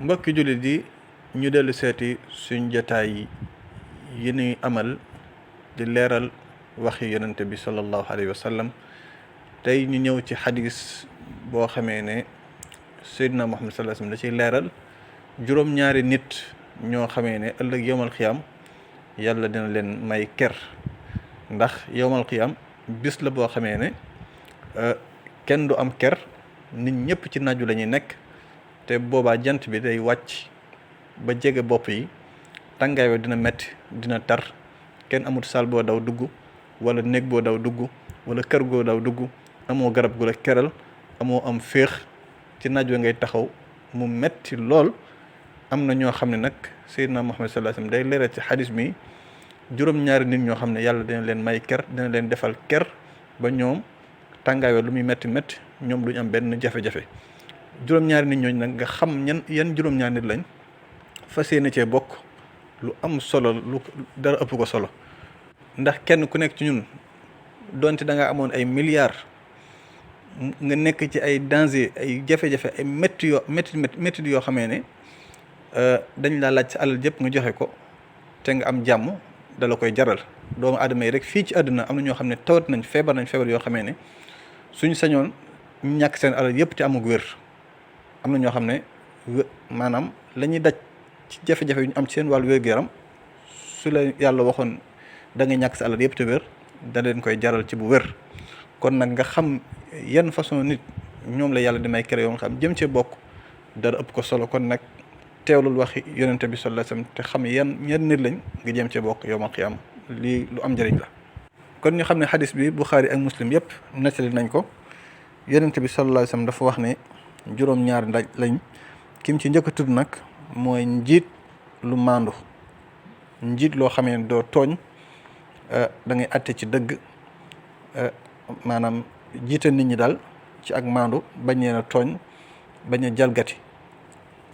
mbokki jullit yi ñu dellu seeti suñ jataay yi ñuy amal di leeral waxi yonente bi sallallahu alayhi wa sallam tey ñu ñëw ci xadis boo xamee ne Seydina Muhammad sallallahu alayhi wa sallam da ciy leeral juróom-ñaari nit ñoo xamee ne ëllëg yowmal xiyaam yàlla dina leen may ker ndax yowmal xiyaam bis la boo xamee ne kenn du am ker nit ñëpp ci naaju la ñuy nekk te boobaa jant bi day wàcc ba jege bopp yi tàngaay wa dina metti dina tar kenn amul saal boo daw dugg wala néeg boo daw dugg wala kër goo daw dugg amoo garab gu la keral amoo am féex ci naaj wa ngay taxaw mu metti lool. am na ñoo xam ne nag Seydina Muhammad sallallahu alayhi wasallam day leeral ci xadis mi juróom-ñaari nit ñoo xam ne yàlla dina leen may ker dina leen defal ker ba ñoom tàngaay wa lu muy metti metti ñoom duñ am benn jafe-jafe juróom-ñaari nit ñooñu nag nga xam yan juróom-ñaari nit lañ fas yéene cee bokk lu am solo lu dara ëpp ko solo ndax kenn ku nekk ci ñun donte da nga amoon ay milliards nga nekk ci ay danger ay jafe-jafe ay métti yoo xamee ne dañ laa laaj sa alal jëpp nga joxe ko te nga am jàmm dala koy jaral doomu aadama yi rek fii ci àdduna am na ñoo xam ne tawat nañ feebar yoo xamee ne suñu sañoon ñu ñàkk seen alal yëpp te amug wér. am na ñoo xam ne maanaam la ñuy daj ci jafe-jafe yu ñu am ci seen wàllu wér-gu-yaram su la yàlla waxoon da nga ñàkk sa alal yëpp te wér da leen koy jaral ci bu wér. kon nag nga xam yan façon nit ñoom la yàlla di may kere yoo nga xam jëm cee bokk dara ëpp ko solo kon nag teewlul waxi yonente bi sallallahu alayhi wasallam te xam yan nit lañ nga jëm cee bokk yawmal qiyaam lii lu am njëriñ la. kon ñu xam ne xadis bi Buxaari ak Muslim yëpp nettali nañ ko yonente bi sallallahu alayhi wasallam dafa wax ne juróom-ñaari ndaj lañ kim ci njëkk a tudd nag mooy njiit lu maandu njiit loo xamee ne doo tooñ da ngay atte ci dëgg maanaam jiite nit ñi daal ci ak maandu bañ leen a tooñ bañ a jalgati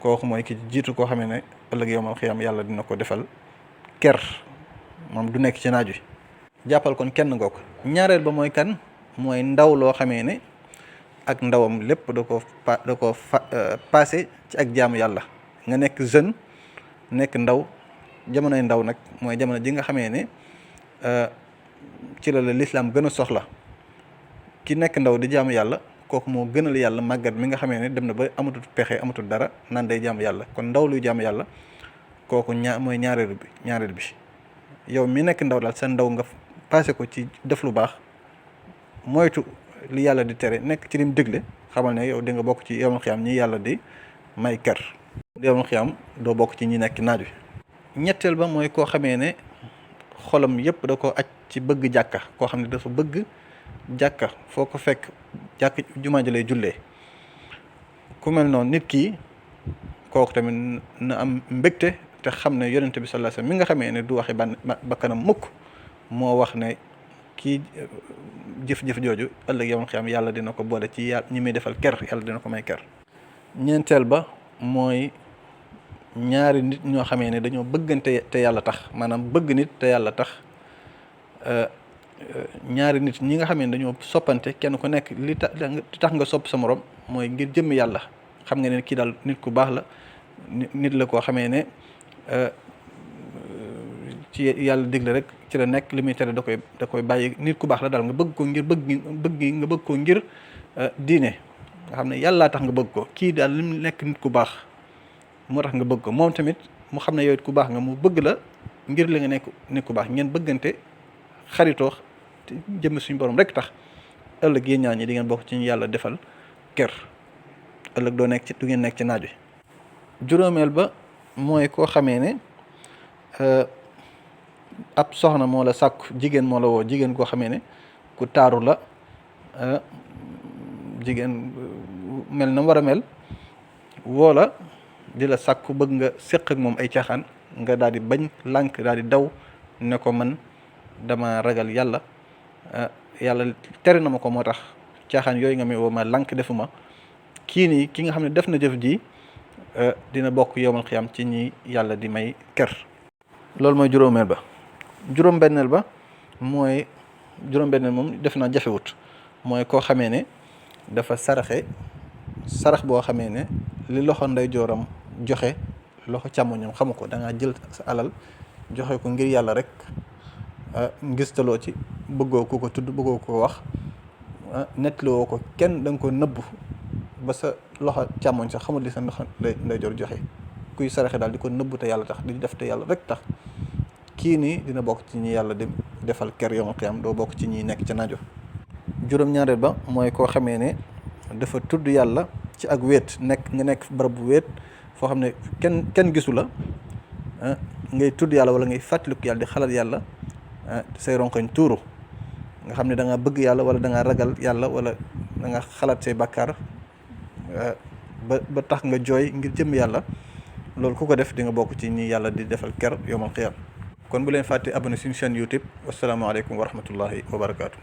kooku mooy ki jiitu koo xamee ne ëllëg yawmal xiyaam yàlla dina ko defal ker moom du nekk ci naaj wi jàppal kon kenn ngoog ñaareel ba mooy kan mooy ndaw loo xamee ne ak ndawam lépp da ko passé ci ak jaamu yàlla nga nekk jeune nekk ndaw jamonoy ndaw nag mooy jamono ji nga xamee ne ci la lislaam gën a soxla ki nekk ndaw di jaamu yàlla kooku moo gënal yàlla màggat mi nga xamee ne dem na ba amatul pexe amatul dara naan day jaamu yàlla kon ndaw luy jaamu yàlla kooku mooy ñaareel bi yow mi nekk ndaw daal sa ndaw nga passé ko ci def lu baax moytu li yàlla di tere nekk ci lim digle xamal ne yow di nga bokk ci yawmal xiyaam ñi yàlla di may ker yawmal xiyaam doo bokk ci ñi nekk naaj wi. ñetteel ba mooy koo xamee ne xolam yëpp da ko aj ci bëgg jàkka koo xam ne dafa bëgg jàkka foo ko fekk jàkk jumaa ji lay jullee ku mel noonu nit kii kooku tamit na am mbégte te xam ne yonente bi sallallahu alayhi wasallam mi nga xamee ne du waxe bakkanam mukk moo wax ne kii jëf-jëf jooju ëllëg yawmal xiyaam yàlla dina ko boole ci yàlla ñi muy defal ker yàlla dina ko may ker. ñeenteel ba mooy ñaari nit ñoo xamee ne dañoo bëggante te yàlla tax maanaam bëgg nit te yàlla tax ñaari nit ñi nga xamee ne dañoo soppante kenn ku nekk li tax nga sopp sa morom mooy ngir jëmm yàlla xam nga ne kii daal nit ku baax la nit la koo xamee ne ci yàlla digle rek ci la nekk li muy tere da koy bàyyi nit ku baax la daal nga bëgg ko ngir bëgg ko ngir diine nga xam ne yàllaa tax nga bëgg ko kii daal li mu nekk nit ku baax moo tax nga bëgg ko moom tamit mu xam ne yow it ku baax nga mu bëgg la ngir li nga nekk nit ku baax ngeen bëggante xaritoo te jëm suñu borom rek tax ëllëg yéen ñaar ñi di ngeen bokk ci ñu yàlla defal ker ëllëg du ngeen nekk ci naaj wi. juróomeel ba mooy koo xamee ne ab soxna moo la sàkku jigéen moo la woo jigéen koo xamee ne ku taaru la jigéen mel na war a mel woo la di la sàkku bëgg nga séq ak moom ay caaxaan nga daal di bañ lànk daal di daw ne ko man dama ragal yàlla yàlla tere na ma ko moo tax caaxaan yooyu nga may woo ma lànk defuma ki nga xam ne def na jëf ji dina bokk yawmal xiyaam ci ñi yàlla di may ker. loolu mooy juróomeel ba juróom-benneel ba mooy juróom-benneel moom def naa jafewut mooy koo xamee ne dafa sarax boo xamee ne li loxo ndeyjooram joxe loxo càmmoñam xamu ko, da ngaa jël sa alal joxe ko ngir yàlla rek, ngistaloo ci, bëggoo ko tudd, bëggoo ko wax, nettliwoo ko kenn, da nga ko nëbbu ba sa loxo càmmoñ sax xamul li sa loxo ndeyjoor joxe. kuy saraxe daal di ko nëbbu te yàlla tax, di def te yàlla rek tax, kii nii dina bokk ci ñi yàlla di defal ker yawmal qiyaam, doo bokk ci ñi nekk ca najo. Juróom-ñaareel ba mooy koo xamee ne dafa tudd yàlla ci ak wéet, nga nekk barab bu wéet foo xam ne kenn gisu la, ngay tudd yàlla wala ngay fàttaliku yàlla, di xalaat yàlla, say ronkoñ tuuru, nga xam ne da nga bëgg yàlla wala da nga ragal yàlla wala da nga xalaat say bàkkaar ba tax nga jooy ngir jëm yàlla. loolu ku ko def di nga bokk ci ñi yàlla di defal ker yawmal qiyaam. kon bu leen fàtte abonné suñu chaîne YouTube. wasalaamaaleykum wa rahmatullahi wa barakaatu.